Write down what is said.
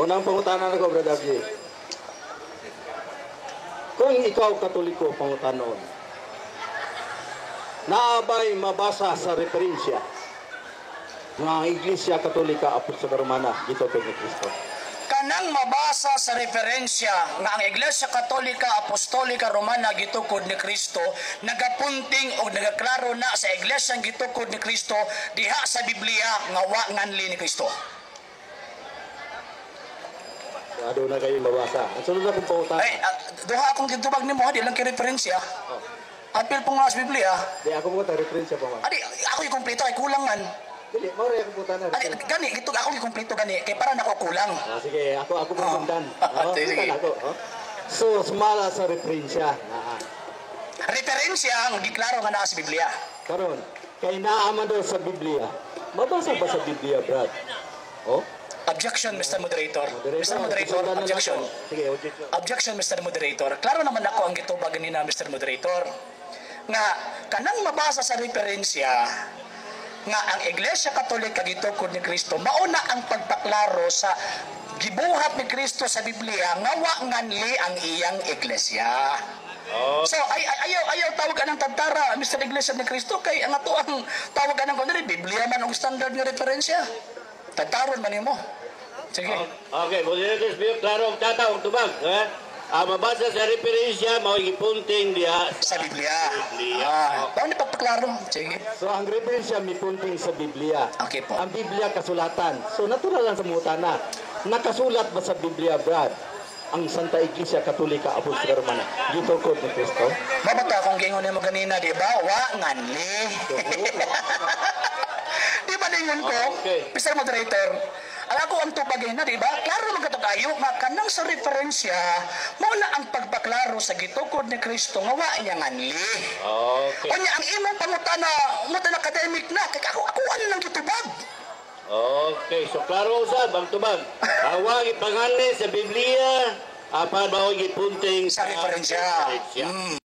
Unang pangutana nako, Brother RJ. Kung ikaw Katoliko, pangutanon, naa bay mabasa sa referensya nga ang Iglesia Katolika Apostolika Romana gitukod ni Kristo? Kanang mabasa sa referensya nga ang Iglesia Katolika Apostolika Romana gitukod ni Kristo, nagapunting o nagaklaro na sa Iglesia gitukod ni Kristo diha sa Biblia nga wa nganli ni Kristo. So, aduna kayo mabasa. Ang sunod na kong pangutana. Ay, duha akong gitubag nimo, di lang kay referensya. Oh. Apil po nga sa Biblia. Di ako mo ta referensya pa man. Adi, ako yung kumpleto ay kulang man. Dili, mao ra akong pangutana. Adi, gani, ito ako yung kumpleto gani kay para nako kulang. Ah, sige, ako ako mo sundan. Oh. Oh, Sige. sundan ako. Oh. So, sumala sa referensya. Ah. Referensya ang giklaro nga naa sa Biblia. Karon, kay naa man daw sa Biblia. Mabasa ba sa Biblia, Brad? Oh? Objection, Mr. Moderator. Mr. Moderator, Sundan na objection. nako. Sige, objection. Objection, Mr. Moderator. Klaro naman ako ang gitubag nina, Mr. Moderator. Nga, kanang mabasa sa referensya, nga ang Iglesia Katolika gitukod ni Kristo, mauna ang pagpaklaro sa gibuhat ni Kristo sa Biblia nga wa nganli ang iyang iglesia. So ay, ay ayaw ayaw tawag anang tantara, Mr. Iglesia ni Kristo, kay ang ato ang tawag anang kunwari Biblia man ang standard nga referensya. Tantaron man nimo. Sige. Okay, moderators, klaro ang tata ang tubag. Eh? Ang mabasa sa referensya, mao gipunting diha Sa Biblia. Biblia. Ah, paano pagpaklaro? Sige. So, ang referensya mipunting sa Biblia. Okay po. Ang Biblia kasulatan. So, natural lang sa mutana. Nakasulat ba sa Biblia, Brad, ang Santa Iglesia Katolika Apostolika Romana gitukod ni Kristo? Mabata akong gingon nimo ganina, di ba? Wa nganli. Di ba ningon ko? Okay. Mr. Moderator, ang ako ang tubag na, di ba? Klaro man kato kayo nga kanang sa referensya, mao na ang pagpaklaro sa gitukod ni Kristo nga wa niya nganli. Okay. Unya ang imong pangutana, mo academic na kay ako ako ano lang gitubag. Okay, so klaro usab ang tubag. Ang ipanganli sa Biblia, apan mao gipunting Sa referensya. Referensya.